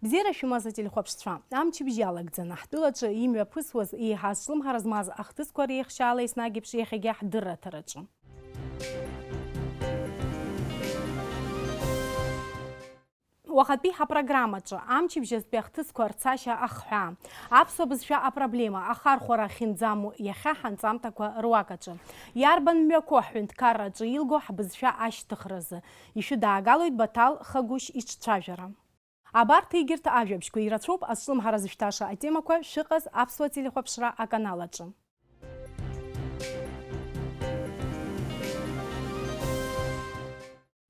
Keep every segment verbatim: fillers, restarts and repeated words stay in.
Бзиара шәымаз, ателехәаԥшцәа, амчыбжь иалагӡаны, ҳтәылаҿы имҩаԥысуаз, еиҳа азҿлымҳара змаз ахҭысқәа реихшьаала еснагь еиԥш иахьагьы ҳдырраҭараҿы. Уахатәи ҳапрограммаҿы амчыбжьазтәи ахҭысқәа рцашьа ахҳәаа, аԥсуа бызшәа апроблема, ахархәара ахьынӡамоу иахьа ҳанҵамҭақәа руак аҿы, иарбан мҩақәоу ҳҳәынҭқарраҿы илго ҳбызшәа ашьҭыхразы, ишәыдаагалоит Баҭал Хагәышь иҿцәажәара. Абарҭ егьырҭ ажәабжьқәа ирацәоуп азҿлымҳара зышәҭаша атемақәа шәыҟаз аԥсуа телехәаԥшра аканал аҿы.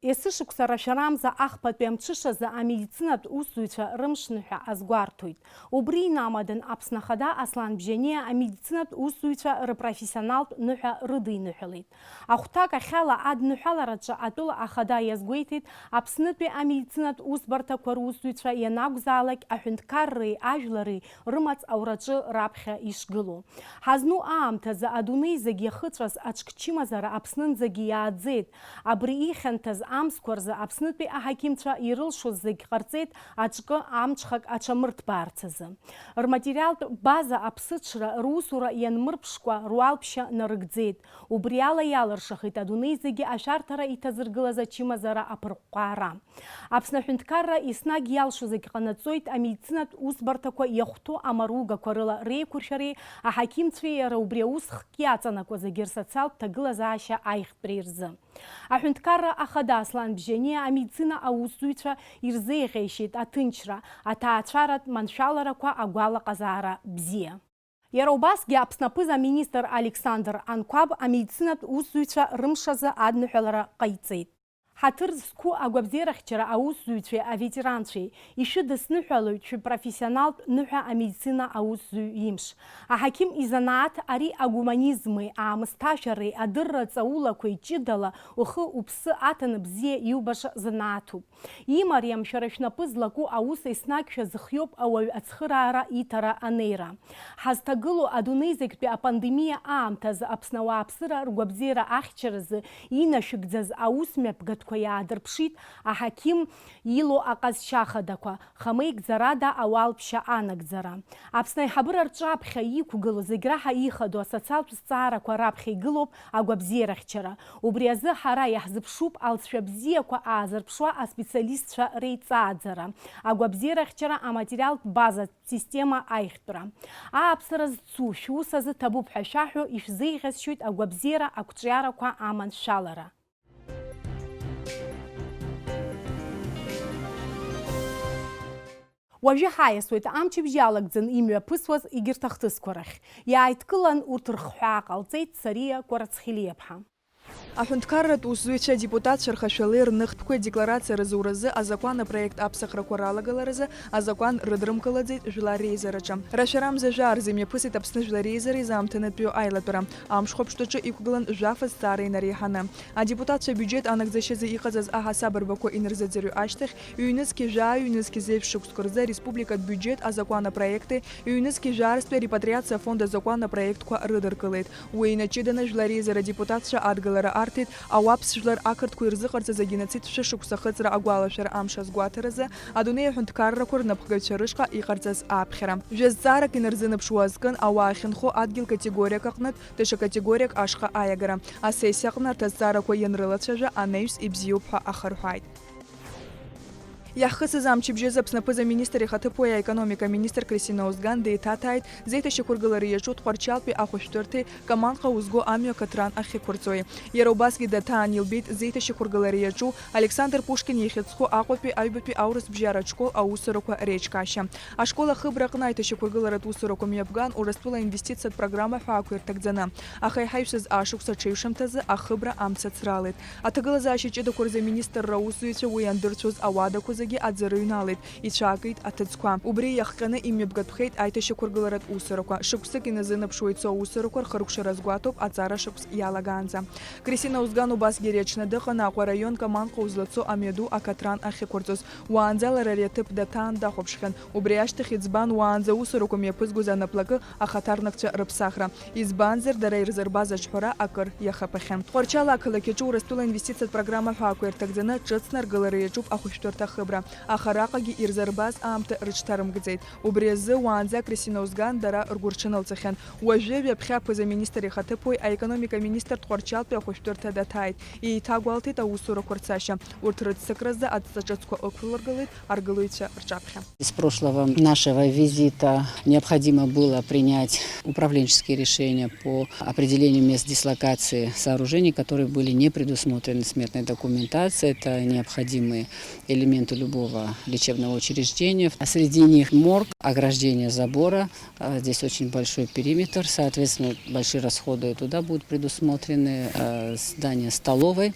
Есышықәса рашәарамза ахԥатәи амҽышазы амедицинатә усзуҩцәа рымшныҳәа азгәарҭоит. Убри инамадан Аԥсны Ахада Аслан Бжьаниа амедицинатә усзуҩцәа рпрофессионалтә ныҳәа рыдиныҳәалеит. Ахәҭак ахьала адныҳәалараҿы атәыла ахада иазгәеиҭеит, Аԥснытәи амедицинатә усбарҭақәа русзуҩцәа ианакәзаалак аҳәынҭқарреи ажәлари рымаҵ аураҿы раԥхьа ишгылоу. Ҳазну аамҭазы адунеи зегь иахыҵәаз аҿкчымазара Аԥснынӡагьы иааӡеит. Абри ихьанҭаз амзқәа рзы Аԥснытәи аҳақьымцәа ирылшоз зегь ҟарҵеит аҿкы амҽхак аҽамырҭбаарц азы. Рматериалтә база аԥсыҽра, русура ианмырԥшкәа руалԥшьа нарыгӡеит. Убри ала иалыршахеит адунеи зегьы ашәарҭара иҭазыргылаз ачымазара аԥырҟәҟәаара. Аԥсны аҳәынҭқарра еснагь иалшо зегь ҟанаҵоит, амедицинатә усбарҭақәа иахәҭоу амаругақәа рыла реиқәыршәареи аҳақьымцәеи иара убри аус хкы иаҵанакуа зегьы рсоциалтә ҭагылазаашьа аиӷьтәреи рзы. Аҳәынҭқарра ахада Аслан Бжьаниа амедицина аусзуҩцәа ирзеиӷьеишьеит аҭынчра, аҭаацәаратә маншәаларақәа, агәалаҟазаара бзиа. Иара убасгьы Аԥсны аԥыза-министр Александр Анқәаб амедицинатә усзуҩцәа рымшазы адныҳәалара ҟаиҵеит. Ҳаҭыр зқәу агәабзиарахьчара аусзуҩцәеи аветеранцәеи ишәыдысныҳәалоит шәыпрофессионалтә ныҳәа амедицина аусзуҩ имш. Аҳақьым изанааҭ ари агуманизми аамысҭашәареи адырра ҵаулақәеи ҷыдала ухы-уԥсы аҭаны бзиа иубаша занааҭуп. Имариам шәара шәнапы злаку аус еснагь шәазыхиоуп ауаҩ ацхыраара иҭара анеира. Ҳазҭагылоу адунеи зегьтәи апандемиа аамҭазы Аԥсны ауааԥсыра ргәабзиара ахьчаразы инашәыгӡаз аус мҩаԥгатәқәа иаадырԥшит аҳақьым илоу аҟазшьа хадақәа, хамеигӡарада ауалԥшьа анагӡара. Аԥсны аиҳабыра рҿаԥхьа иқәгылоу зегь раҳа ихадоу асоциалтә зҵаарақәа раԥхьа игылоуп агәабзиарахьчара. Убри азы ҳара иаҳзыԥшуп алҵшәа бзиақәа аазырԥшуа аспециалистцәа реиҵааӡара, агәабзиарахьчара, аматериалтә базатә система аиӷьтәра. Ааԥсара зцу шәус азы ҭабуп ҳәа шәаҳәо ишәзеиӷьасшьоит агәабзиара ақәҿиарақәа аманшәалара. Уажәы ҳаиасуеит амчыбжь иалагӡан имҩаԥысуаз егьырҭ ахҭысқәа рахь. Иааидкылан урҭ рхҳәаа ҟалҵеит Сариа Кәарацхелиаԥҳа. Аҳәынҭқарратә усзуҩцәа адепутатцәа рхашәалеи рныхтәқәеи адекларациа рызуразы азакәан апроект аԥсахрақәа ралагаларазы азакәан рыдрымкылаӡеит Жәлар реизараҿы. Рашәарамза жәаа рзы имҩаԥысит Аԥсны Жәлар реизара изаамҭанытәиу аилатәара. Амшхәаԥштәаҿы иқәгылан жәаф азҵаара инареиҳаны. Адепутатцәа абиуџьет анагӡашьазы иҟаҵаз аҳасаб рбақәа инарзыӡырҩ ашьҭахь, ҩнызқьи жәаа, ҩнызқьи зеижә шықәсқәа рзы ареспубликатә биуџьет азакәан апроекти, ҩнызқьи жәаа рзтәи арепатриациа афонд азакәан апроектқәа рыдыркылеит. Уи инаҷыданы Жәлар реизара адепутатцәа адгылара арҭеит, ауаԥс жәлар ақырҭқәа ирзыҟарҵаз агеноцид шәышықәса ахыҵра агәалашәара амш азгәаҭаразы адунеи аҳәынҭқаррақәа рнапхгаҩцәа рышҟа иҟарҵаз аԥхьара. Жәа-зҵаарак инарзынаԥшуа азкын ауаа ахьынхо адгьыл категориак аҟнытә даҽа категориак ашҟа аиагара. Асессиа аҟны арҭ азҵаарақәа ианрылацәажәа, анаҩс ибзиоуп ҳәа ахырҳәааит. Иаҳхысыз амчыбжьазы Аԥсны аԥыза-министр ихаҭыԥуаҩ аекономика аминистр Кристина Озган деиҭаҭааит зеиҭашьақәыргылара иаҿу Тҟәарчалтәи ахәышәтәырҭеи Каманҟа узго амҩа акаҭран ахьықәырҵои. Иара убасгьы даҭаан илбеит зеиҭашьақәыргылара иаҿу Александр Пушкин ихьӡ зху Аҟәатәи аҩбатәи аурысбжьаратә школ аусурақәа реиҿкаашьа. Ашкол ахыбра аҟны аиҭашьақәыргыларатә усурақәа мҩаԥган Урыстәыла инвестициатә программа ҳәа ақәирҭагӡаны. Аха иҳаҩсыз ашықәс аҽеиҩшамҭазы ахыбра амца ацралеит. Аҭагылазаашьа ҷыдақәа рзы аминистрра аусзуҩцәа уи андырцәоз ауадақәа зегьы аӡы рыҩналеит, ицәаакит аҭыӡқәа. Убри иахҟьаны имҩаԥгатәхеит аиҭашьақәыргыларатә усурақәа. Шықәсык иназынаԥшуа ицо аусурақәа рхыркәшара азгәаҭоуп аҵара шықәс иалагаанӡа. Кристина Озган убасгьы иара иҽны дыҟан Аҟәа араион Каманҟа узлацо амҩаду акаҭран ахьықәырҵоз. Уаанӡа лара ари аҭыԥ даҭаан дахәаԥшхьан. Убри ашьҭахь иӡбан уаанӡа аусурақәа мҩаԥызгоз анаплакы ахаҭарнакцәа рыԥсахра. Избанзар, дара ирзырбаз аҿҳәара акыр иахаԥахьан. Тҟәарчал ақалақь аҿы Урыстәыла инвестициатә программа ҳәа ақәирҭагӡаны ҿыцны аргылара иаҿуп ахәышәтәырҭа ахыб. аиҳабра, аха араҟагьы ирзырбаз аамҭа рыҽҭарымкӡеит. Убри азы уаанӡа Красиноузган дара ргәы рҽыналҵахьан. Уажәы ҩаԥхьа аԥыза-министр ихаҭыԥуаҩ, аекономика министр Тҟәарчалтәи ахәышәтәырҭа даҭааит. Еиҭагәалҭеит аусурақәа рцашьа. Урҭ рыццакразы адҵа ҿыцқәа ықәлыргылеит аргылаҩцәа рҿаԥхьа. С прошлого нашего визита необходимо было принять управленческие решения по определению мест дислокации сооружений, которые были не предусмотрены в сметной документации. Это необходимые элементы любого лечебного учреждения. А среди них морг, ограждение забора. А, здесь очень большой периметр, соответственно, большие расходы туда будут предусмотрены. А, здание столовой,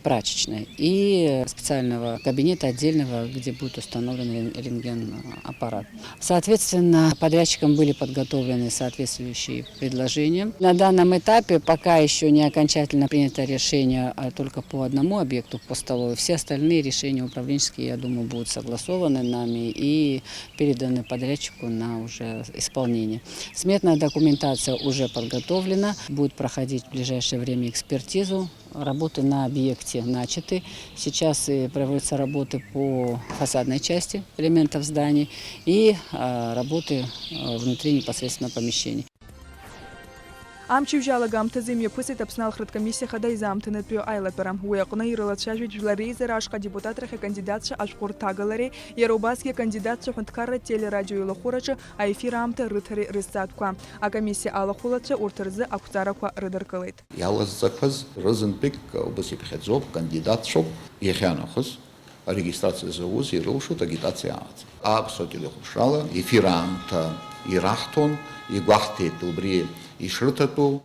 прачечной и специального кабинета отдельного, где будет установлен рен-, рентген-аппарат. Соответственно, подрядчикам были подготовлены соответствующие предложения. На данном этапе пока еще не окончательно принято решение, а, только по одному объекту, по столовой. Все остальные решения управленческие, я думаю, будут согласованы нами и переданы подрядчику на уже исполнение. Сметная документация уже подготовлена, будет проходить в ближайшее время экспертизу. Работы на объекте начаты. Сейчас, э, проводятся работы по фасадной части элементов зданий и, а, работы, а, внутри непосредственно помещений. Амчыбжь алагамҭазы имҩаԥысит Аԥсны алхратә комиссиа хада изаамҭанытәиу аилатәара. Уи аҟны ирылацәажәеит Жәлар реизара ашҟа адепутатрахь акандидатцәа ашәҟәы рҭагалареи, иара убасгьы акандидатцәа аҳәынҭқарратә телерадиоеилахәыраҿы аефир аамҭа рыҭареи рызҵаатәқәа. Акомиссиа алахәылацәа урҭ рзы ақәҵарақәа рыдыркылеит. Иалазҵақәаз рызынтәык убас иԥхьаӡоуп, кандидатцәоуп, иахьанахыс арегистрациа зауз ирылшоит агитациа ааӡара. Аԥсуа телехәаԥшрала ефир аамҭа ираҳҭон, игәаҳҭеит убри ишрыҭатәу.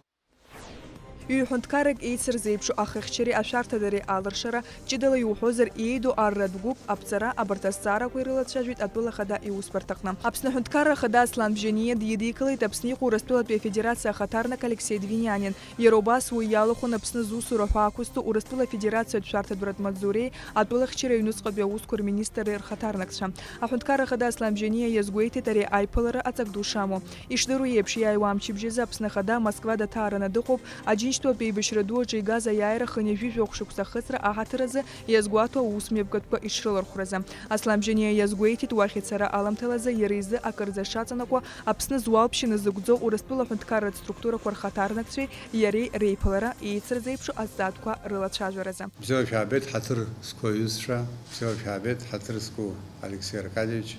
Ҩ-ҳәынҭқаррак еицырзеиԥшу ахыхьчареи ашәарҭадареи алыршара, ҷыдала иуҳәозар, еидоу арратә гәыԥ, аԥҵара, абарҭ азҵаарақәа ирылацәажәеит атәыла ахада иусбарҭаҟны. Аԥсны аҳәынҭқарра ахада Аслан Бжьаниа дидикылеит Аԥсны иҟоу Урыстәылатәи Афедерациа ахаҭарнак Алексеи Двинянин. Иара убас уи иалахәын Аԥсны зусура ҳәа ақәызҵо Урыстәыла Афедерациатә шәарҭадуратә маҵзуреи атәылахьчареи аҩныҵҟатәи аусқәа рминистрреи рхаҭарнакцәа. Аҳәынҭқарра ахада Аслан Бжьаниа иазгәеиҭеит ари аиԥылара аҵак ду шамоу. Ишдыру еиԥш, иааиуа амчыбжьазы Аԥсны Ахада Москва даҭаараны дыҟоуп, Аџьынџьтәылатәи еибашьра ду аҿы игаз аиааира хынҩажәи жәохә шықәса ахыҵра аҳаҭыр азы иазгәаҭоу аусмҩаԥгатәқәа ишрылархәразы. Аслан Бжьаниа иазгәеиҭеит, уахь ицара аламҭалазы иара изы акырӡа шаҵанакуа Аԥсны зуалԥшьа назыгӡо Урыстәыла аҳәынҭқарратә структурақәа рхаҭарнакцәеи иареи реиԥылара еицырзеиԥшу азҵаатәқәа рылацәажәаразы. Бзиала шәаабеит, ҳаҭыр зқәу аҩызцәа, бзиала шәаабеит, ҳаҭыр зқәу Алексей Аркадьевич,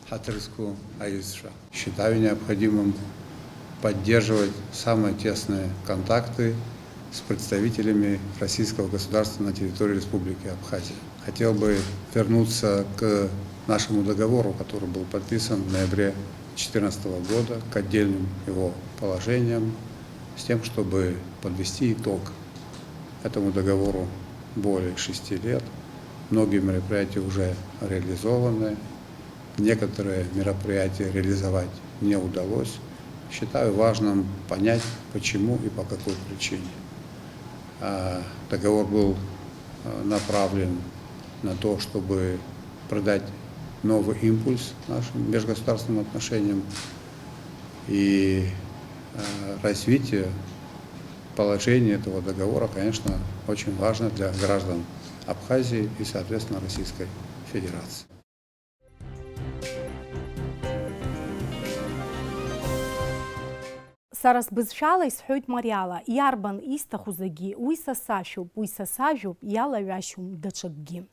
ҳаҭыр зқәу аҩызцәа. Считаю необходимым поддерживать самые тесные контакты с представителями российского государства на территории Республики Абхазия. Хотел бы вернуться к нашему договору, который был подписан в ноябре четырнадцатого года, к отдельным его положениям, с тем, чтобы подвести итог этому договору более шести лет. Многие мероприятия уже реализованы, некоторые мероприятия реализовать не удалось. Считаю важным понять, почему и по какой причине. А, договор был, а, направлен на то, чтобы придать новый импульс нашим межгосударственным отношениям. И, а, развитие, положение этого договора, конечно, очень важно для граждан Абхазии и, соответственно, Российской Федерации. Сара сбызшәала исҳәоит мариала, иарбан исҭаху зегьы, уи са сашәоуп, уи са сажәоуп, иалаҩашьом даҽакгьы.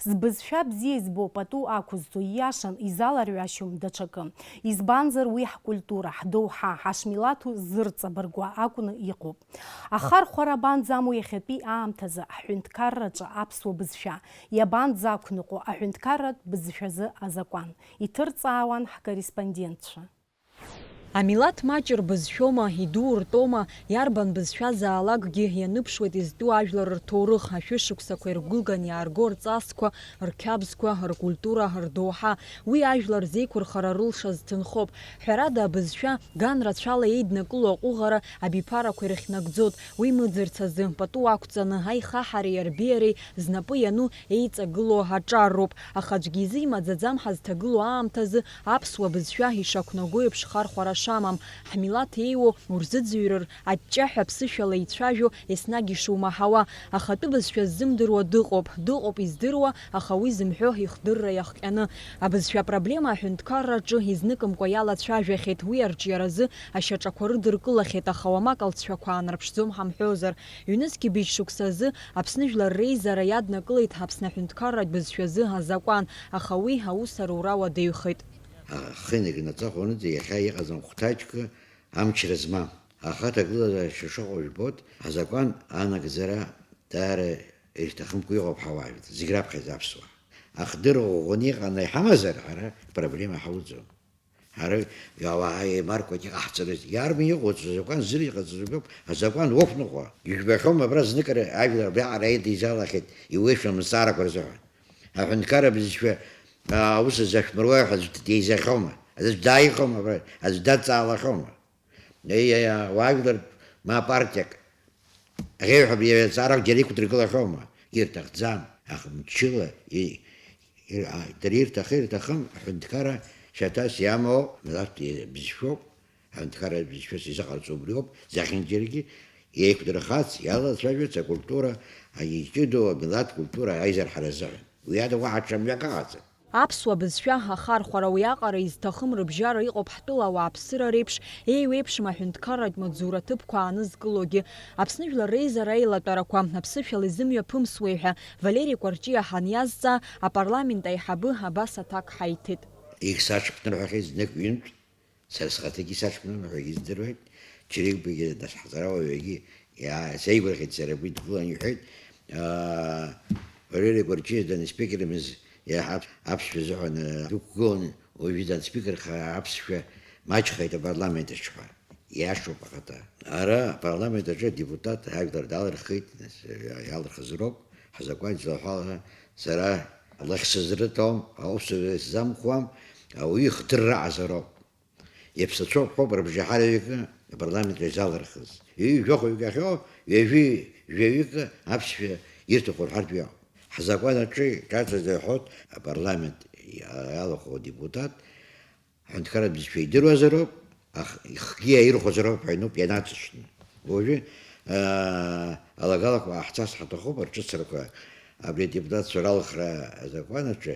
Сбызшәа бзиа избо пату ақәызҵо, ииашан, изаларҩашьом даҽакы. Избанзар, уи ҳкультура, ҳдоуҳа, ҳашмилаҭу зырҵабыргуа акәны иҟоуп. Ахархәара абанӡаму иахьатәи аамҭазы ҳҳәынҭқарраҿы аԥсуа бызшәа? Иабанӡақәныҟәо аҳәынҭқарратә бызшәазы азакәан? Иҭырҵаауан ҳкорреспондентцәа. Амилаҭ маҷ рбызшәоума, идуу ртәоума, иарбан бызшәазаалакгьы ианыԥшуеит изтәу ажәлар рҭоурых, ашәышықәсақәа иргәылган иаарго рҵасқәа, рқьабзқәа, ркультура, рдоуҳа. Уи ажәлар рзеиқәырхара рылшаз ҭынхоуп. Ҳәарада, абызшәа ган рацәала еиднакыло аҟәыӷара абиԥарақәа ирыхьнагӡоит. Уи мыӡырц азы, пату ақәҵаны, аихаҳареи арбеиареи знапы иану еиҵагылоу аҿар роуп. Аха аӡәгьы изы имаӡаӡам ҳазҭагылоу аамҭазы аԥсуа бызшәа ишақәнаго еиԥш хархәара шамам, ҳмилаҭ еиуоу урзыӡырҩыр, аҷҷаҳәа ԥсышәала ицәажәо еснагь ишумаҳауа, ахатәы бызшәа ззымдыруа дыҟоуп, дыҟоуп издыруа, аха уи зымҳәо ихдырра иахҟьаны. Абызшәа апроблема аҳәынҭқарраҿы изныкымкәа иалацәажәахьеит, уи арҿиаразы ашьаҿақәа рыдыркылахьеит, аха уамак алҵшәақәа аанарԥшӡом ҳамҳәозар. Ҩнызқьи быжь шықәсазы Аԥсны Жәлар Реизара иаднакылеит Аԥсны аҳәынҭқарратә бызшәазы азакәан, аха уи аус арура уадаҩхеит. Ахы инаганы аҵыхәанаҵы иахьа иҟаӡам хәҭаҷкы амчра змам. Аха аҭагылазаашьа шыҟоу жәбоит, азакәан анагӡара даара ирҭахымкәа иҟоуп ҳауаажәлар, зегь раԥхьаӡа аԥсуаа. Ахдырра ӷәӷәаны иҟаны иҳамазар, ҳара проблема ҳауӡом. Ҳара ауаа еимаркуеит иҟаҳҵарыз. Иарбан иҟоу азакәан зыр иҟаҵатәуп, азакәан уқәныҟәа. Ижәбахьоума абра зныкыр ажәлар абриаҟара еидызалахьеит, иуеишәа мацарақәа рзыҳәан? Аҳәынҭқарра бызшәа, аа, аус азы ашәмыруаҩ ҳәа аӡә деизахьоума? Аӡә дааихьоума абра? Аӡә дадҵаалахьоума? Еи, еи, ауаажәлар ма партиак аӷьеҩҳәа иаҵаарак џьара иқәдыргылахьоума? Ирҭахӡам, аха мчыла и-, и-, а, дара ирҭахы-ирҭахым аҳәынҭқарра шьаҭас иамоу милаҭтә бызшәоуп. Аҳәынҭқарра бызшәас изыҟарҵо убриоуп, зехьынџьаргьы еиқәдырхарц иалацәажәарц акультура, а, иҷыдоу амилаҭ культура аизырҳара азыҳәан. Уи ада уаҳа ҽа мҩак ыҟаӡам. Аԥсуа бызшәа ахархәара уиаҟара изҭахым рыбжьара иҟоуп ҳтәыла ауааԥсыра реиԥш, еиуеиԥшым аҳәынҭқарратә маҵзура ҭыԥқәа аанызкылогьы. Аԥсны Жәлар Реизара аилатәарақәа аԥсышәала изымҩаԥымсуеи ҳәа Валери Кәарҷиа ҳаниазҵаа, апарламент аиҳабы абас аҭак ҳаиҭеит. Ихьӡ саҽԥнырҳәахьеит знык-ҩынтә. Сара схаҭагьы саҽԥнырҳәа издыруеит, Чырикбагьы, нас ҳҵарауаҩгьы иаа-, сеигәырӷьеит сара, уи дгылан иҳәеит, аа, Валери Кәарҷиа данспикермыз, иаҳа аԥсшәа азыҳәан, аа, дықәгылан, уажәы данспикерха аԥсшәа маҷхеит апарламент аҿы ҳәа. Иашоуп ахаҭа. Ара апарламент аҿы адепутат ажәлар далырхит, нас, иалырхыз роуп, ҳзакәан излаҳәала, сара лахь сызрыҭом, аусура сзамхуам, ауаҩы ихдырра аҟазароуп. Иаԥсацәоуп ҳәоуп рыбжеиҳараҩык апарламент ахь изалырхыз. Ҩажәи жәохәҩык ахьоу, ҩажәи жәаҩык аԥсшәа ирҭаху рҳәартә иҟоуп. Ҳзакәан аҿы иҿаҵаз иҳәоит, апарламент иалахәу адепутат, аҳәынҭқарратә бызшәа идыруазароуп, ах-, ихгьы иаирхәозароуп ҳәа иануп ианаҵшьны. Уажәы, аа, алагалақәа ҟаҳҵарц ҳаҭахуп, рҿыцрақәа абри адепутатцәа ралхра азакәан аҿы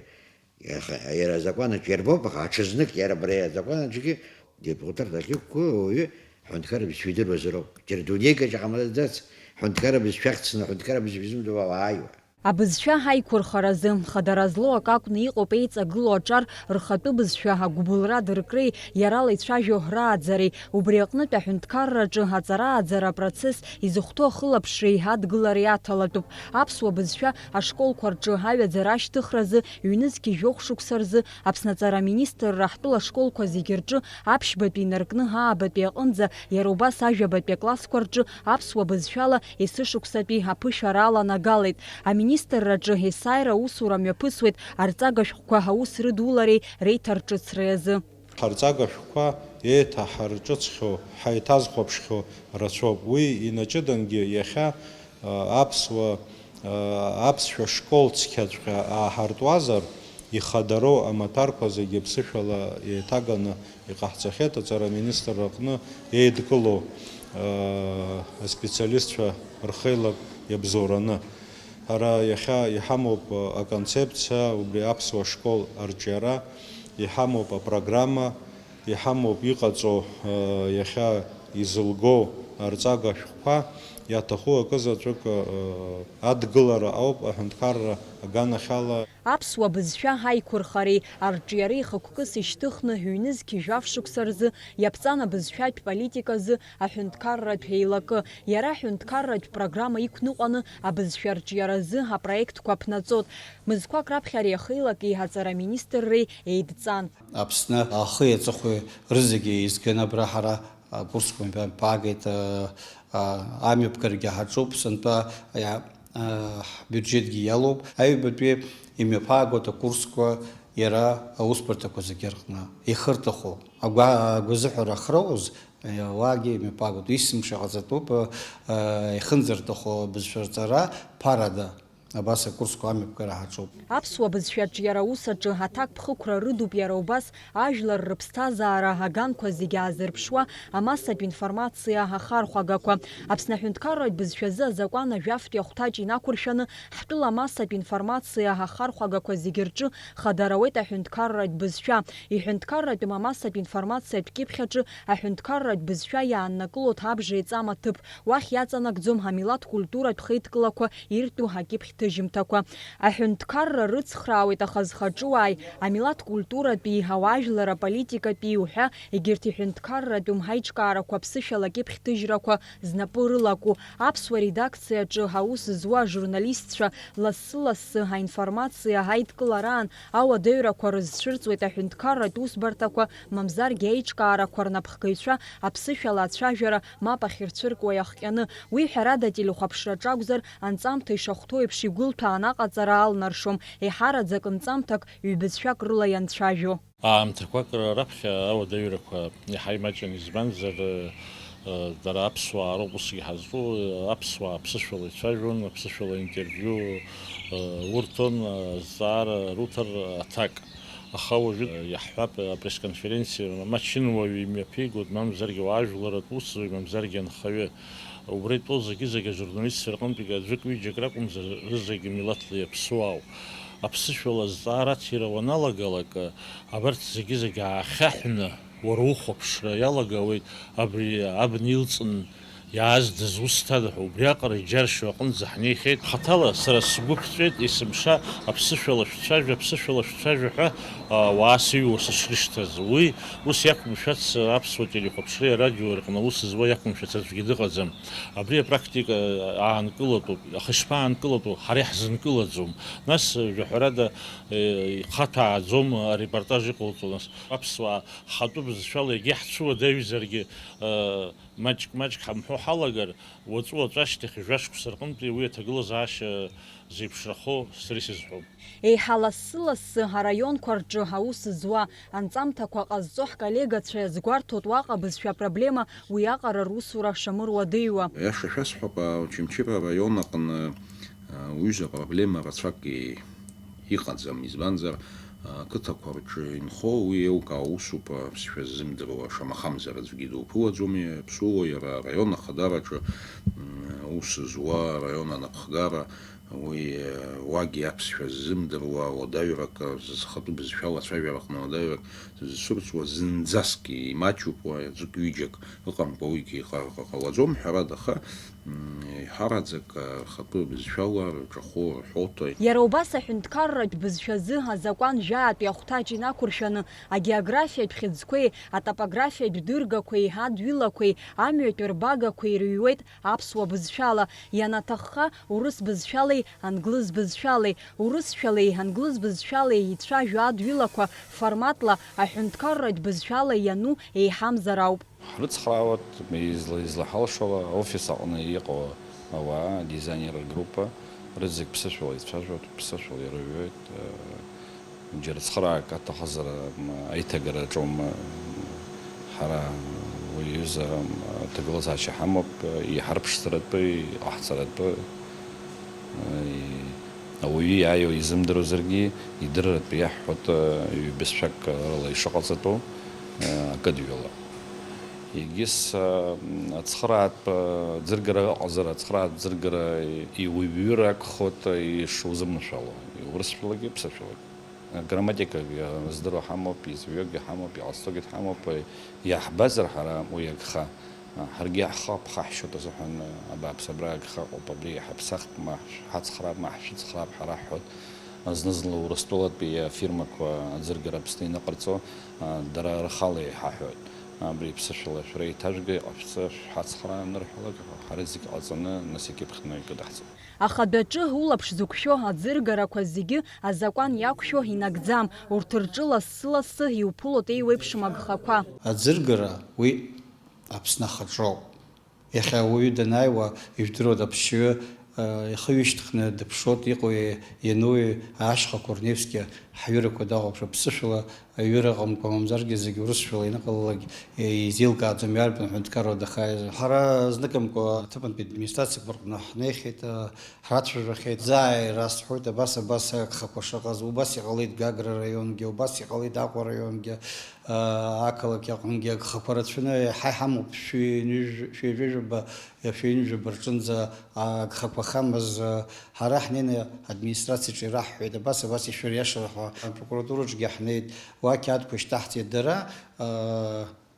Иаха-, иара азакәанаҿ иарбоуп, аха аҽазнык иара абри азакәанаҿгьы депутат ахьықәгылоу ауаҩы ҳәынҭқарра бызшәа идыруазароуп. Џьара дунеикаҿ ҟамлаӡац, ҳәынҭқарра бызшәа ахьӡны ҳәынҭқарра бызшәа изымдыруа уаауа. Абызшәа ҳаиқәырхаразы, хадара злоу акы акәны иҟоуп еиҵагылоу аҿар рхатәы бызшәа агәыбылра дыркреи иарала ицәажәо рааӡареи, убри аҟнытә аҳәынҭқарраҿы аҵарааӡара апроцесс изыхәҭоу ахылаԥшреи адгылареи аҭалатәуп. Аԥсуа бызшәа ашколқәа рҿы аҩаӡара ашьҭыхразы ҩнызқьи жәохә шықәса рзы Аԥсны аҵара аминистрра ҳтәыла ашколқәа зегьы рҿы аԥшьбатәи инаркны аабатәи аҟынӡа, иара убас ажәабатәи аклассқәа рҿы аԥсуа бызшәала есышықәсатәи аԥышәара аланагалеит. Аминистрраҿы есааира аусура мҩаԥысуеит арҵага шәҟәқәа аус рыдулареи реиҭарҿыцреи азы. Ҳарҵага шәҟәқәа еиҭаҳарҿыцхьоу, ҳаиҭазхәаԥшхьоу рацәоуп. Уи инаҷыдангьы иахьа, а, аԥсуа, а, аԥсшәа школ цқьаҵәҟьа ааҳартуазар, ихадароу амаҭәарқәа зегьы ԥсышәала еиҭаганы иҟаҳҵахьеит аҵара аминистрра аҟны еидкылоу, а, аспециалистцәа рхеилак иабзоураны. Ҳара иахьа иҳамоуп аконцепциа, убри аԥсуа школ арҿиара, иҳамоуп апрограмма, иҳамоуп иҟаҵоу, иахьа изылгоу арҵага шәҟәқәа, иаҭаху акы заҵәык адгылара ауп аҳәынҭқарра аганахьала. Аԥсуа бызшәа ҳаиқәырхареи арҿиареи хықәкыс ишьҭыхны ҩнызқь жәаф шықәса рзы иаԥҵан абызшәатә политика азы аҳәынҭқарратә еилакы. Иара аҳәынҭқарратә программа иқәныҟәаны абызшәа арҿиаразы апроектқәа ԥнаҵот. Мызқәак раԥхьа ари ахеилак еиҳаҵара аминистрреи еидҵан. Аԥсны ахи аҵыхәеи рызегьы еизганы абра ҳара акурсқәа мҩаԥаагеит, а, а, амҩаԥгарагьы ҳаҿуп, сынтәа, а, а, ҳбиуџьетгьы иалоуп. Аҩбатәи имҩаԥаагоит акурсқәа иара аусбарҭақәа зегьы рҟны. Ихырҭаху агәа-, агәазыҳәара ахьроуз, а, уаагьы имҩаԥаагоит. Есымша ҟаҵатәуп, а, ихынӡарҭаху абызшәа рҵара ԥарада. Абас акурсқәа амҩаԥгара ҳаҿуп. Аԥсуа бызшәаҿ иара аус аҿы аҭакԥхықәра рыдуп иара убас ажәлар рыԥсҭазаара аганқәа зегьы аазырԥшуа амассатә информациа ахархәагақәа. Аԥсны аҳәынҭқарратә бызшәазы азакәан ажәафтәи ахәҭаҷ инақәыршәаны ҳтәыла амассатә информациа ахархәагақәа зегьы рҿы хадара ауеит аҳәынҭқарратә бызшәа. Иҳәынҭқарратәым амассатә информациатә кьыԥхь аҿы аҳәынҭқарратә бызшәа иааннакылоит абжа еиҵам аҭыԥ. Уахь иаҵанакӡом амилаҭ культуратә хеидкылақәа иртәу акьыԥхьҭыжьымҭақәа. Аҳәынҭқарра рыцхраауеит ахазхаҿыуааи, амилаҭ культуратәи, ауаажәлар аполитикатәи уҳәа, егьырҭ иҳәынҭқарратәым ҳаиҿкаарақәа аԥсышәала акьыԥхьҭыжьрақәа знапы рылаку. Аԥсуа редакциаҿы аус зуа ажурналистцәа лассы-лассы аинформациа аидкылараан ауадаҩрақәа рызцәырҵуеит аҳәынҭқарратә усбарҭақәа, мамзаргьы аиҿкаарақәа рнапхгаҩцәа аԥсышәала ацәажәара мап ахьырцәыркуа иахҟьаны. Уи, ҳәарада, ателехәаԥшраҿы акәзар, анҵамҭа ишахәҭоу еиԥш игәылҭәаан аҟаҵара алнаршом, еиҳараӡак нҵамҭак ҩбызшәак рыла ианцәажәо. Аамҭақәак раԥхьа ауадаҩрақәа иаҳа имаҷын, избанзар, дара аԥсуаа роуп усгьы ҳазҿу, аԥсуаа аԥсышәала ицәажәон, аԥсышәала интервиу урҭон, азҵаара руҭар аҭак. Аха уажәы иаҳҳәап, апресс-конференциа мачын уаҩы имҩаԥигоит, мамзаргьы уаажәларатә усзуҩ, мамзаргьы анхаҩы. Убра итәоу зегьы-зегьы ажурналистцәа рҟынтәигьы аӡәык-ҩыџьак ракәымзар, рызегьы милаҭла иаԥсуаауп. Аԥсышәала азҵаара аҭира уаналагалак, абарҭ зегьы-зегьы аахьаҳәны, уара ухәаԥшра иалагауеит абри абна илҵын иааз дызусҭада ҳәа. Убриаҟара иџьаршьо аҟынӡа ҳнеихьеит. Хаҭала сара сгәы ԥҵәеит, есымша аԥсышәала шәцәажәа, аԥсышәала шәцәажәа ҳәа, а, ауаа сыҩуа сышрышьҭаз. Уи ус иақәымшәац аԥсуа телехәаԥшреи арадиои рҟны аус зуа иақәымшәац аӡәгьы дыҟаӡам. Абри апрактика аанкылатәуп, аха ишԥаанкылатәу, ҳара иаҳзынкылаӡом. Нас, жәаҳәарада, э, ихаҭәааӡом арепортаж иҟалҵо, нас, аԥсуаа ҳхатәы бызшәала егьа ҳцәуадаҩзаргьы, э, маҷк-маҷк ҳамҳәо ҳалагар, уаҵәы-уаҵәы ашьҭахь жәашықәса рҟынтәи уи аҭагылазаашьа зеиԥшрахо сара исызҳәом. Еиҳа лассы-лассы араионқәа рҿы аус зуа, анҵамҭақәа ҟазҵо ҳколлегацәа иазгәарҭоит уаҟа абызшәа апроблема уиаҟара русура шамыруадеиуа. Аиаша шәасҳәап, Очамчыра араион аҟны, а, уҩыза проблема рацәак и-, иҟаӡам, избанзар, а, ақыҭақәа рҿы инхо уи еилкаау усуп, аԥсшәа ззымдыруа, шамахамзар аӡәгьы дуԥылаӡом, иаԥсуоу иара араион ахадараҿы, м, аус зуа араион анапхгара, уи, э, уагьы аԥсшәа ззымдыруа уадаҩрак, зхатәы бызшәала ацәажәараҟны уадаҩрак зцәырҵуа зынӡаск имаҷуп, уа аӡәык-ҩыџьак ыҟамкәа уигьы иҟа-, ҟа-, ҟалаӡом, ҳәарада, аха, м, еиҳараӡак, э, рхатәы бызшәала рҿахәы рҳәоит. Иара убас аҳәынҭқарратә бызшәазы азакәан жәаатәи ахәҭаҷ инақәыршәаны агеографиатә хьыӡқәеи атопографиатә дыргақәеи адҩылақәеи амҩатәи рбагақәеи ирыҩуеит аԥсуа бызшәала, ианаҭахха урыс бызшәалеи англыз бызшәалеи, урысшәалеи англыз бызшәалеи ицәажәо адҩылақәа форматла аҳәынҭқарратә бызшәала иану еиҳамзар ауп. Ҳрыцхраауеит, изла-, излаҳалшауа, офис аҟны иҟоу ауаа, адизайнер ргруппа, рызегь ԥсышәала ицәажәоит, ԥсышәала ирыҩуеит. Џьара цхыраагк аҭахызар, м, аиҭагара аҿоума, м, ҳара уи аҩыза, м, аҭагылазаашьа ҳамоуп, иҳарԥшӡаратәы, иҟаҳҵаратәы, и-, ауаҩы иааиуа изымдыруазаргьы, идырратәы иаҳҳәоит, ҩбызшәак рыла ишыҟаҵатәу, акыдҩыла. Егьыс, м, ацхыраатә, ӡыргара ыҟазар, ацхыраатә ӡыргара иуаҩыр акәхоит, ишузыманшәало, урысшәалагьы, ԥсышәалагьы. Грамматикагьы здыруа ҳамоуп, изҩуагьы ҳамоуп, иҟазҵогьы ҳамоуп, иаҳбазар ҳара уи агха, ҳаргьы ҳхы ԥхаҳшьоит азыҳәан, абааԥс, абра агха ыҟоуп, абри иҳаԥсахп, ма ҳацхраап, ма ҳшәыцхраап ҳара ҳҳәоит. Зны-зынла Урыстәылатәи афирмақәа аӡыргара Аԥсны иныҟарҵо, дара рхала иҳаҳәоит. Абри ԥсышәала шәара еиҭажәга, иҟашәҵа, шәҳацхраа анырҳәалак, ҳара зегь ҟаҵаны, нас икьыԥхьны икыдаҳҵоит. Ахадатәы улаԥш зықәшәо аӡыргарақәа зегьы азакәан иақәшәо инагӡам, урҭ рҿы лассы-лассы иуԥылоит еиуеиԥшым агхақәа. Аӡыргара уи Аԥсны ахаҿроуп. Иахьа ауаҩы данааиуа, ижәдыруада, аԥсшьаҩы, э, ихы ҩышьҭхны дыԥшуеит, иҟоу иануи ашьхақәа рневскьа Ҳҩырақәа дахәаԥшуа ԥсышәала, аҩыра ыҟамкәа, мамзаргьы зегьы урысшәала ианыҟалалак, изеилкааӡом иарбан ҳәынҭқарра дахааиз. Ҳара зныкымкәа аҭыԥантәи администрациақәа рҟны ҳнеихьеит, ҳрацәажәахьеит, заа ирасҳәоит, абас, абас агхақәа шыҟаз, убас иҟалеит Гагра раионгьы, убас иҟалеит Аҟәа раионгьы, ақалақь аҟынгьы агхақәа рацәаны иаҳа иҳамоуп, шәи ҩажәи жәаба, шәи ҩажәи жәаба рҿынӡа агхақәа ахамаз, ҳара ҳнеины администрациаҿы ираҳҳәеит, абас, абас ишәыриашар ҳәа апрокуратураҿгьы ҳнеит, уа ақьаадқәа ишьҭаҳҵеит дара,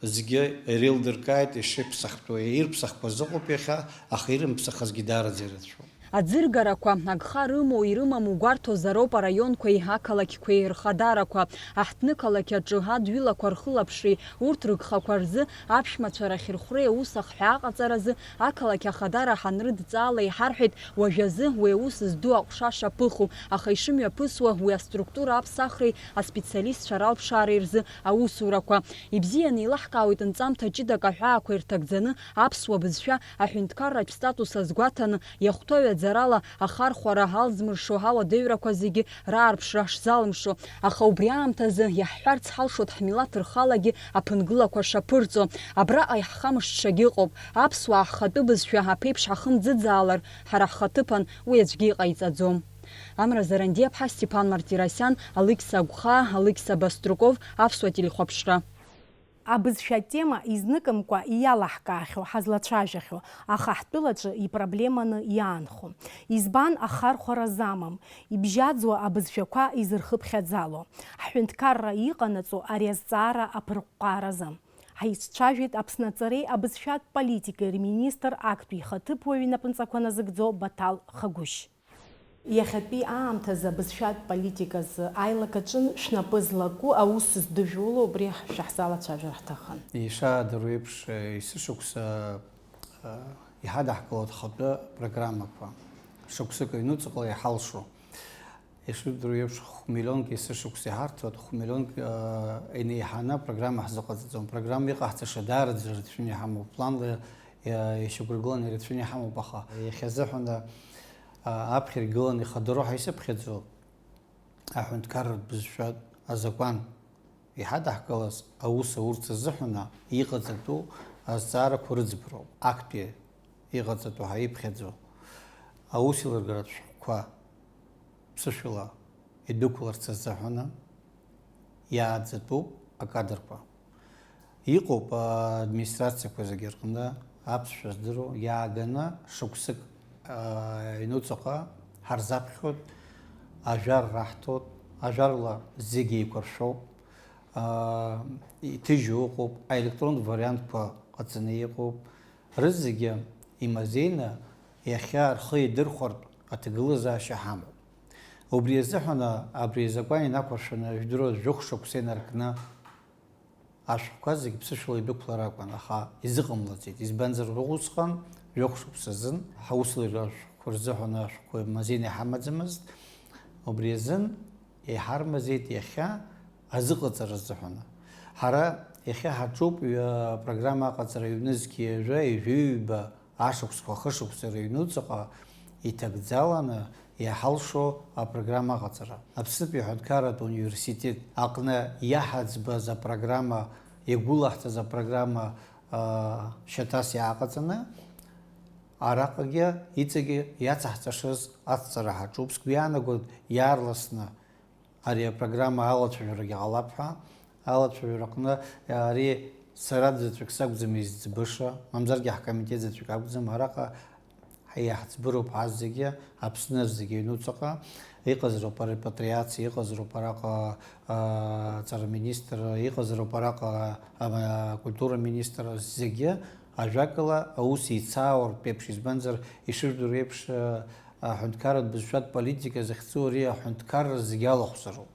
зегьы иреилдыркааит ишыԥсахтәу, ирԥсахқәаз ыҟоуп иахьа, аха ирымԥсахазгьы даараӡа ирацәоуп. Аӡыргарақәа, агха рымоу ирымаму гәарҭозароуп араионқәеи ақалақьқәеи рхадарақәа. Аҳҭнықалақь аҿы адҩылақәа рхылаԥшреи урҭ рыгхақәа рзы аԥшәмацәа рахьырхәреи аус ахҳәаа аҟаҵаразы ақалақь ахадара ҳанрыдҵаала иҳарҳәеит, уажәазы уи аус зду аҟәша шаԥыху, аха ишымҩаԥысуа уи аструктура аԥсахреи аспециалистцәа ралԥшаареи рзы аусурақәа. Ибзианы еилаҳкаауеит нҵамҭа ҷыдак аҳәаақәа ирҭагӡаны аԥсуа бызшәа аҳәынҭқарратә статус азгәаҭаны, иахәҭоу ҩаӡарала ахархәара алзмыршо ауадаҩрақәа зегьы раарԥшра шзалымшо, аха убри аамҭазы иаҳҳәарц ҳалшоит ҳмилаҭ рхалагьы аԥынгылақәа шаԥырҵо. Абраҟа иаҳхамышҭшагь ыҟоуп, аԥсуаа ҳхатәы бызшәа аԥеиԥш ҳахымӡыӡаалар, ҳара ҳхаҭыԥан уи аӡәгьы иҟаиҵаӡом. Амра Зарандиаԥҳа, Стеԥан Мартиросиан, Алықьса Агәхаа, Алықьса Баструков, Аԥсуа телехәаԥшра. Абызшәа атема изныкымкәа иалаҳкаахьоу, ҳазлацәажәахьоу, аха ҳтәылаҿы ипроблеманы иаанхо. Избан ахархәара замам, ибжьаӡуа абызшәақәа изырхыԥхьаӡало? Ҳҳәынҭқарра иҟанаҵо ари азҵаара аԥырҟәҟааразы. Ҳаицәажәеит Аԥсны аҵареи абызшәатә политикеи рминистр, актәи ихаҭыԥуаҩ инапынҵақәа назыгӡо Баҭал Хагәышь. Иахьатәи аамҭазы абызшәатә политиказ аилак аҿы шәнапы злаку аус здыжәуло убри шәаҳзалацәажәар ҳҭахын. Ишаадыруа еиԥш, есышықәса, а, иҳадаҳкылоит хатәы программақәа, шықәсык аҩнуҵҟала иҳалшо. Ишудыруа еиԥш, хә-миллионк есышықәса иҳарҭоит, хә-миллионк, а, инеиҳаны апрограмма ҳзыҟаҵаӡом. Апрограмма иҟаҳҵаша даараӡа ирацәаны иҳамоуп, планла, а, ишьақәыргыланы ирацәаны иҳамоуп, аха иахьазыҳәан, а, аԥхьа иргыланы ихадароу ҳәа исыԥхьаӡо, аҳәынҭқарратә бызшәатә азакәан иҳадаҳкылаз аус аурц азыҳәан иҟаҵатәу азҵаарақәа рыӡбароуп. Актәи иҟаҵатәу ҳәа иԥхьаӡо аусеилыргаратә шәҟәқәа ԥсышәала идәықәларц азыҳәан иааӡатәуп акадрқәа. Иҟоуп, а, администрациақәа зегьы рҟны аԥсшәа здыруа, иааганы шықәсык, а, аҩнуҵаҟа ҳарзаԥхьоит, ажәар раҳҭоит, ажәарла зегьы еиқәыршәоуп, а, иҭыжьу ыҟоуп, аелектронтә вариантқәа ҟаҵаны иҟоуп, рызегьы имазеины иахьа рхы идырхәартә аҭагылазаашьа ҳамоуп. Убри азыҳәан, абри азакәан инақәыршәаны, жәдыруаз жәохә шықәса инаркны, ашәҟәқәа зегьы ԥсышәала идәықәлар акәын, аха изыҟамлаӡеит, избанзар, усҟан жәохә шықәса азын ҳаусеилыргара ашәҟәқәа рзыҳәан ашәҟәқәа мазеины иҳамаӡамызт, убри азын иҳармазеит иахьа азыҟаҵара азыҳәан. Ҳара иахьа ҳаҿуп ҩа-, апрограмма аҟаҵара ҩнызқь ҩажәа, ҩажәи ҩба ашықәсқәа, ахышықәса рыҩнуҵаҟа иҭагӡаланы иҳалшо апрограмма аҟаҵара. Аԥснытәи аҳәынҭқарратә университет аҟны иаҳаӡбаз апрограмма, иагәылаҳҵаз апрограмма, аа, шьаҭас иааҟаҵаны, араҟагьы иҵегьы иацаҳҵашаз ацҵара ҳаҿуп. Сгәы иаанагоит, иаарласны ари апрограмма алацәажәарагьы ҟалап ҳәа, алацәажәара аҟны ари сара заҵәык сакәӡам изӡбаша, мамзаргьы ҳкомитет заҵәык акәӡам, араҟа иаҳӡбыроуп ҳазегьы, Аԥсны зегьы аҩнуҵаҟа иҟазароуп арепатриациа, иҟазароуп араҟа, а, аҵара министр, иҟазароуп араҟа, а, акультура министр, зегьы ажәакала аус еицаауартә еиԥш, избанзар, ишыжәдыруа еиԥш, а, аҳәынҭқарратә бызшәатә политика захьӡу ари аҳәынҭқарра зегьы алахәзароуп.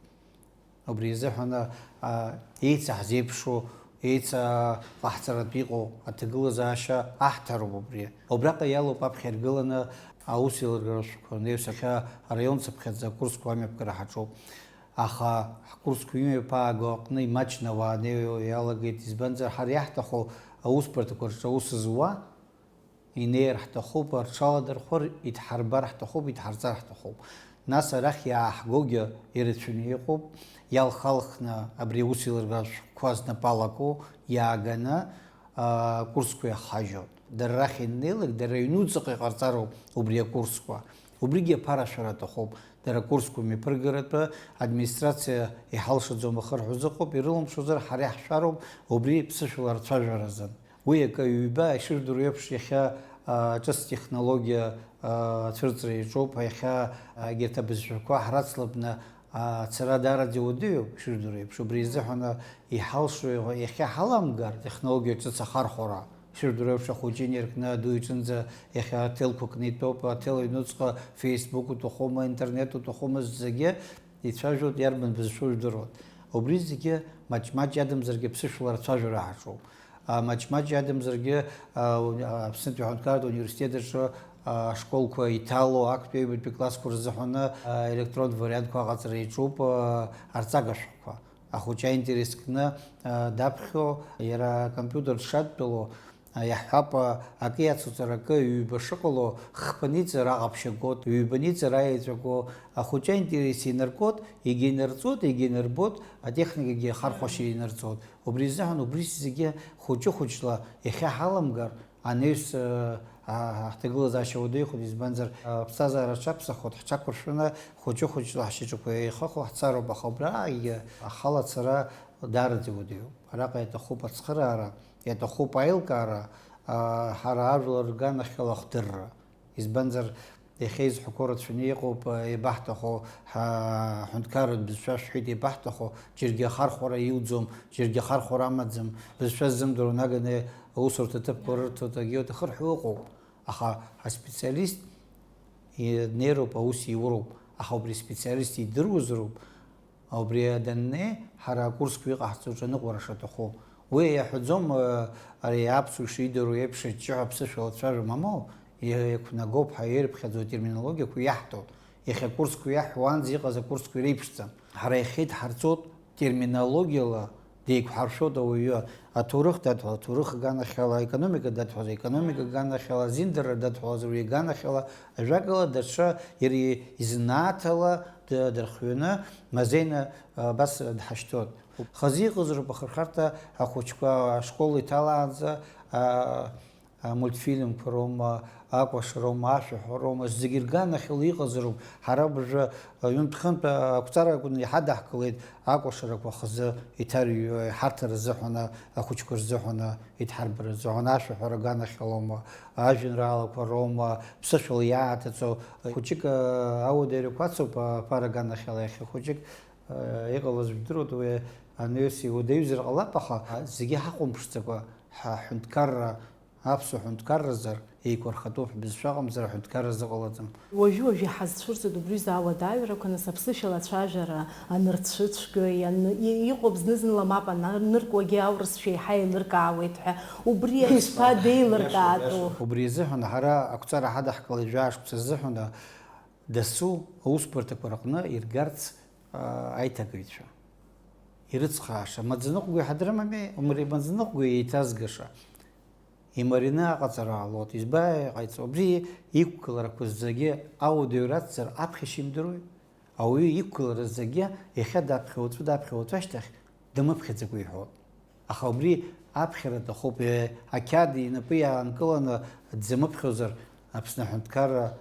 Убри азыҳәан, а, еицаҳзеиԥшу, еицаҟаҳҵаратә иҟоу аҭагылазаашьа аҳҭароуп убри. Убраҟа иалоуп аԥхьа иргыланы аусеилыргара шәҟәқәа рнаҩс, иахьа араион цыԥхьаӡа акурсқәа амҩаԥгара ҳаҿуп. Аха ҳкурсқәа имҩаԥааго аҟны имаҷны ауаа анеиуа иалагеит, избанзар, ҳара иаҳҭаху аусбарҭақәа рҿы аус зуа, инеир ҳҭахуп, рҽаладырхәыр, идҳарбар ҳҭахуп, идҳарҵар ҳҭахуп. Нас арахь иааҳгогьы ирацәаны иҟоуп, иалхалхны абри аус еилыргара ашәҟәқәа знапы алаку иааганы, аа, акурсқәа иахҳажьуеит. Дара рахь ианнеилак, дара рыҩнуҵаҟа иҟарҵароуп убри акурсқәа. Убригьы аԥарашәара аҭахуп. Дара акурсқәа мҩаԥыргаратәы администрациа иҳалшаӡом ахырҳәа зыҟоуп, ирылымшозар ҳара иаҳшәароуп убри ԥсышәала рцәажәара азын. Уи акы ҩба, ишыжәдыруа еиԥш, иахьа, а, ҿыц технологиа, а, ацәырҵра иаҿуп, иахьа, а, егьырҭ абызшәақәа ҳрацлабны, а, ацара даараӡа иуадаҩуп, ишыжәдыруа еиԥш. Убри изыҳәан, а, иҳалшо иаҳа-, иахьа ҳаламгар, технологиа ҿыц ахархәара, ишыжәдыруа еиԥш, ахәыҷы инаркны аду иҿынӡа иахьа аҭелқәа кны итәоуп, аҭел аҩнуҵҟа Facebook уҭахума, интернет уҭахума, зегьы ицәажәоит, иарбан бызшәоу жәдыруеит. Убри зегьы маҷ-маҷ иадамзаргьы ԥсышәала рцәажәара ҳаҿуп. А, маҷ-маҷ иадамзаргьы, а, уни-, а, Аԥснытәи аҳәынҭқарратә университет аҿы, а, ашколқәа иҭало актәи аҩбатәи классқәа рзыҳәаны, а, електронтә вариантқәа аҟаҵара иаҿуп, а, арҵага шәҟәқәа. Ахәыҷы аинтерес кны, а, даԥхьо, иара акомпиутер дшадтәало, а, иаҳҳәап, а, акы иацуҵар акы, ҩба шыҟало, хԥа ниҵар аҟаԥшь агот, ҩба ниҵар аеҵәа го, ахәыҷы аинтерес инаркот, егьа инарҵот, егьа инарбот, атехникагьы ахархәашьа инарҵот. Убри изыҳәан убри зегьы хәыҷы-хәыҷла иахьа ҳаламгар, анаҩс, а, а, ҳҭагылазаашьа уадаҩхоит, избанзар, а, аԥсҭазаара аҽаԥсахот, ҳҽақәыршәаны, хәыҷы-хәыҷла ҳшьаҿақәа еихыхо ҳцароуп, аха убраагьы ахала ацара даараӡа иуадаҩуп. Араҟа иаҭахуп ацхыраара, иаҭахуп аилкаара, а, ҳара ажәлар рганахьала ахдырра. Избанзар, иахьа изҳәақәо рацәаны иҟоуп, а, иабаҳҭаху, ҳа-, ҳҳәынҭқарратә бызшәа шәҳәеит иабаҳҭаху, џьаргьы ахархәара иуӡом, џьаргьы ахархәара амаӡам, бызшәа ззымдыруа наганы аусурҭа ҭыԥқәа рырҭоит, агьоит, ахырҳәо ыҟоуп. Аха аспециалист и-, днеироуп, аус иуроуп, аха убри аспециалист идыруазароуп, убри даннеи, ҳара акурсқәа иҟаҳҵо аҿы аныҟәара шаҭаху. Уи иаҳәаӡом, э, ари аԥсуа ишидыруа еиԥш, аҷҷаҳәа аԥсышәала дцәажәо, мамоу, иа-, иақәнагоуп ҳәа ирыԥхьаӡо атерминологиақәа иаҳҭоит. Иахьа акурсқәа иаҳҳәо уанӡа иҟаз акурсқәа иреиԥшӡам. Ҳара иахьеидҳарҵоит терминологиала деиқәҳаршәоит ауаҩы, аҭоурых дадҳәалаз аҭоурых аганахьала, аекономика дадҳәалаз аекономика аганахьала, азиндарра дадҳәалаз уи аганахьала, ажәакала, даҽа иара изанааҭала д-, дырхианы, мазеины, а, абас дҳашьҭоит. Хазы иҟазароуп ахырхарҭа ахәыҷқәа ашкол иҭалаанӡа, а, амультфильмқәа роума, акәашароума, ашәаҳәароума, зегьы рганахьала иҟазароуп. Ҳара абыржәы, а, ҩынтә-хынтә, а, ақәҵара акәны иҳадаҳкылеит акәашарақәа хазы иҭарҩуа, иҳарҭар азыҳәан, ахәыҷқәа рзыҳәан, идҳарбар азыҳәан, ашәаҳәара аганахьалоума, ажәеинраалақәа роума, ԥсышәала иааҭаҵо, хәыҷык, а, ауадаҩрақәа ацуп, а, аԥара аганахьала иахьа хәыҷык, а, иҟалаз жәдыруеит, уи анаҩс иуадаҩзар ҟалап, аха, а, зегьы ҳахәамԥшӡакәа, ҳа-, ҳҳәынҭқарра, аԥсуа ҳәынҭқарразар еиқәырхатәуп, ҳбызшәа аҟамзар аҳәынҭқарра зыҟалаӡам. Уажәы-уажәы иҳазцәырҵуеит убри рзы ауадаҩрақәа, нас аԥсышәала ацәажәара анырцәыцәгьо, иан-, и-, иҟоуп зны-зынла мап аныркуагьы аурысшәа еиҳа еилыркаауеит ҳәа, убри ишԥадеилыркаатәу? Убри азыҳәан ҳара ақәҵара ҳадаҳкылеит жәаа шықәса азыҳәан, дасу аусбарҭақәа рҟны иргарц, а, аиҭагаҩцәа. Ирыцхрааша, маӡаныҟәгаҩ ҳадрымами, умри-, маӡаныҟәгаҩ еиҭазгаша. Имарины аҟаҵара ҟалоит. Избан иҟаиҵо? Убри иқәгыларақәа зегьы ауадаҩра ацзар аԥхьашьа имдыруеи? Ауаҩы иқәгылара зегьы иахьа даԥхьа уаҵәы, даԥхьа уаҵәы ашьҭахь дамыԥхьаӡакәа иҳәоит. Аха убри аԥхьара аҭахуп. Е, ақьаад инапы иаанкыланы дзамыԥхьозар, Аԥсны аҳәынҭқарра,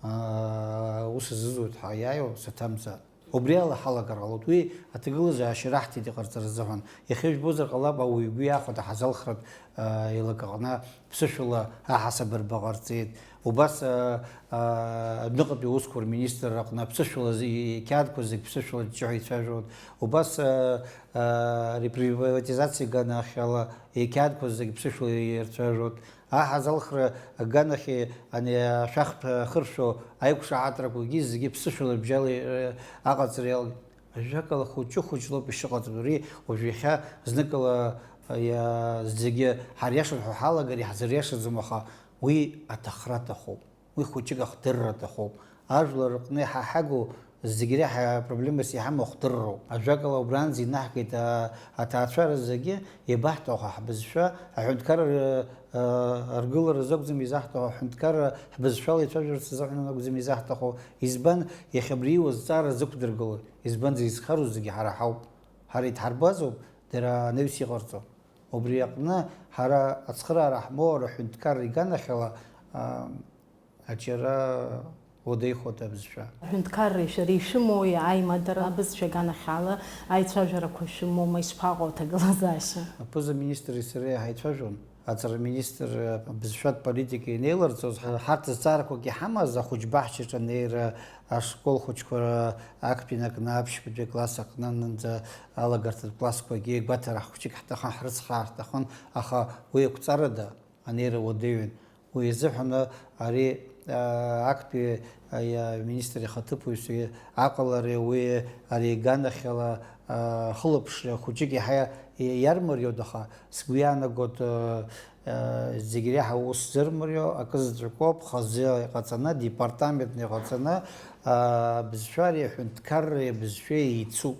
аа, ус азызуеит ҳәа иааиуа саҭамзаап. Убри ала ҳалагар ҟалоит. Уи аҭагылазаашьа раҳҭеит иҟарҵара азыҳәан. Иахьа ижәбозар ҟалап, ауаҩ игәы иахәо даҳазалхратә, а, еилакаҟны ԥсышәала аҳасабырба ҟарҵеит. Убас, а, а, адәныҟатәи аусқәа рминистрра аҟны аԥсышәала зи-, иқьаадқәа зегь ԥсышәала ҷҷаҳәа ицәажәоит. Убас, а, а, реприватизациа аганахьала иқьаадқәа зегь ԥсышәала ирцәажәоит. Аҳазалхра аганахьи ани ашәахтә хыршәо аиқәшаҳаҭрақәагьы зегьы ԥсышәала бжьала, э, аҟаҵара иалагеит. Ажәакала, хәыҷы-хәыҷлоуп ишыҟаҵатәу. Ари уажә иахьа зныкала, э, иа-, зегьы ҳариашоит ҳәа ҳалагар, иаҳзыриашаӡом, аха уи аҭахра аҭахуп. Уи хәыҷык ахдырра аҭахуп. Ажәлар рҟны иҳаҳагоу Зегь реиҳа апроблемас иҳамоу ахдырроуп. Ажәакала, убранӡа инаҳгеит, а, аҭаацәара зегьы иабаҳҭаху ҳбызшәа, аҳәынҭқарра, а, аргыларазы акәӡам изаҳҭаху, аҳәынҭқарра ҳбызшәала ицәажәарц азыҳәан акәӡам изаҳҭаху. Избан, иахьа абри иуа зҵаара зықәдыргылои? Избанзар, изхароу зегьы ҳара ҳауп. Ҳара иҭҳарбазоуп, дара анаҩс иҟарҵо. Убри аҟны ҳара ацхыраара ҳмоур, аҳәынҭқарра иганахьала, а, аҿиара уадаҩхоит абызшәа. Аҳәынҭқарреи шәареи шәымоуи аимадара абызшәа аганахьала аицәажәарақәа шәымоума, ишԥаҟоу аҭагылазаашьа? Аԥыза-министри сареи ҳаицәажәон. Аҵара министр абызшәатә политика инеиларҵоз, ҳа-, ҳарҭ зҵаарақәак иҳамаз, ахәыҷ баҳчаҿы анеира, ашкол хәыҷқәа актәи накны аԥшьбатәи акласс аҟнынӡа алагарҭатә классқәагьы гәаҭара хәыҷык ҳҭахын, ҳрыцхраар ҳҭахын, аха уи еиқәҵарада анеира уадаҩын. Уи азыҳәан ари, а, актәи, а, иа-, министр ихаҭыԥуаҩыс аҟалареи уи ари иганахьала, а, хылаԥшра хәыҷык иаҳа иа-, иармариоуп, аха сгәы иаанагоит, а, а, зегь реиҳа аус зырмариоу акы заҵәык ауп, хазы иҟаҵаны, департаментны иҟаҵаны, а, абызшәареи аҳәынҭқарреи абызшәеи еицуп.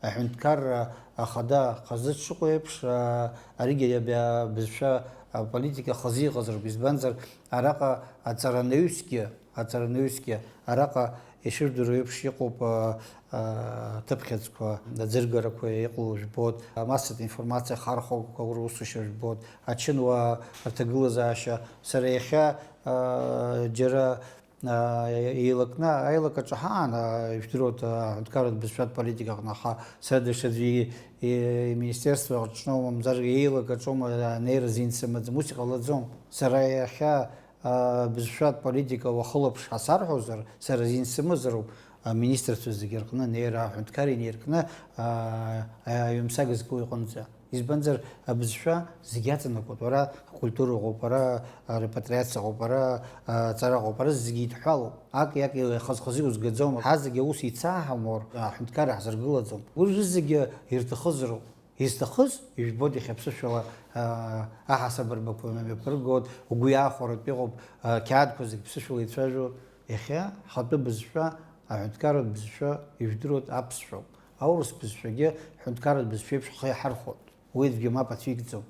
Аҳәынҭқарра ахада хазы дшыҟоу еиԥш, а, аригьы абри абызшәа аполитика хазы иҟазароуп. Избанзар, араҟа аҵаранаҩсгьы, аҵаранаҩсгьы араҟа ишыжәдыруа еиԥш иҟоуп, а, а, аҭыԥхьаӡқәа, аӡыргарақәа иҟоу жәбоит, амассатә информациа ахархәагақәа русушьа жәбоит, ачынуаа рҭагылазаашьа. Сара иахьа, а, џьара еилакны, аилак аҿы ҳаан, ижәдыруеит, аҳәынҭқарратә бызшәатә политика аҟны, аха сара даҽаӡәы и-, иминистерство аҿноума, мамзаргьы еилак аҿоума анеира азин сымаӡам, ус иҟалаӡом. Сара иахьа, а, бызшәатә политика уахылаԥш ҳасарҳәозар, сара азин сымазароуп, аминистрцәа зегьы рҟны анеира, аҳәынҭқар инеиркны, а, аҩымсаг зку иҟынӡа. Избанзар, абызшәа зегь иаҵанакуеит. Уара акультура ыҟоуп, уара арепатриациа ыҟоуп, уара аҵара ыҟоуп, ара зегь идҳәалоуп. Аки-аки еихаз-хаз иузгаӡом. Ҳазегь аус еицаҳамур, аҳәынҭқарра ҳзыргылаӡом. Уи рызегьы ирҭахызароуп. Изҭахыз, ижәбоит, иахьа ԥсышәала, а, аҳасаб рбақәа мҩаԥыргоит, угәы иаахәаратәы иҟоуп, а, қьаадқәа зегь ԥсышәала ицәажәо. Иахьа ҳхатәы бызшәа, аҳәынҭқарратә бызшәа ижәдыруеит аԥсшәоуп. Аурыс бызшәагьы ҳәынҭқарратә бызшәеиԥш ҳхы иаҳархәоит. Уи аӡәгьы мап ацәикӡом.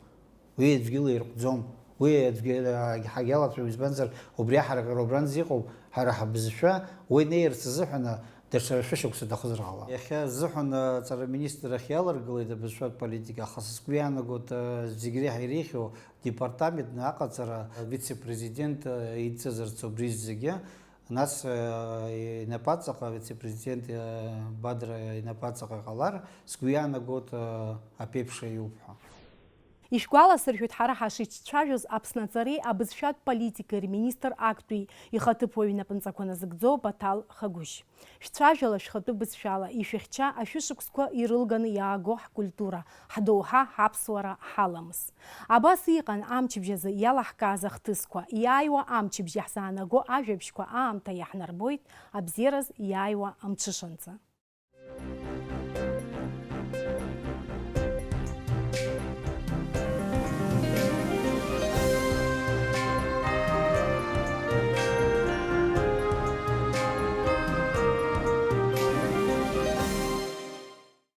Уи аӡәгьы илаирҟәӡом. Уи аӡәгьы, а, ҳагьалацәажәом, избанзар, убри аҳаракыра убранӡа иҟоуп, ҳара ҳбызшәа уи неирц азыҳәан даҽа шәышықәса аҭахызар ҟалап. Иахьа азыҳәан аҵара аминистр ахь иаларгылеит абызшәатә политика, аха сгәы иаанагоит, а, зегь реиҳа иреиӷьу департаментны аҟаҵара, авице-президент, а, идҵазарц убри зегьы. Нас, э, инапаҵаҟа, авице-президент, э, Бадра инапаҵаҟа иҟалар, сгәы иаанагоит, э, аԥеиԥш аиуп ҳәа. Ишәгәаласыршәоит, ҳара ҳашицәажәоз Аԥсны аҵареи абызшәатә политикеи рминистр актәи ихаҭыԥуаҩ инапынҵақәа назыгӡо Баҭал Хагәышь. Шәцәажәала шәхатәы бызшәала, ишәыхьча ашәышықәсқәа ирылганы иааго ҳкультура, ҳдоуҳа, ҳаԥсуара, ҳаламыс. Абас иҟан амчыбжь азы иалаҳкааз ахҭысқәа, иааиуа амчыбжь иаҳзаанаго ажәабжьқәа аамҭа иаҳнарбоит, абзиараз иааиуа амҽышанӡа.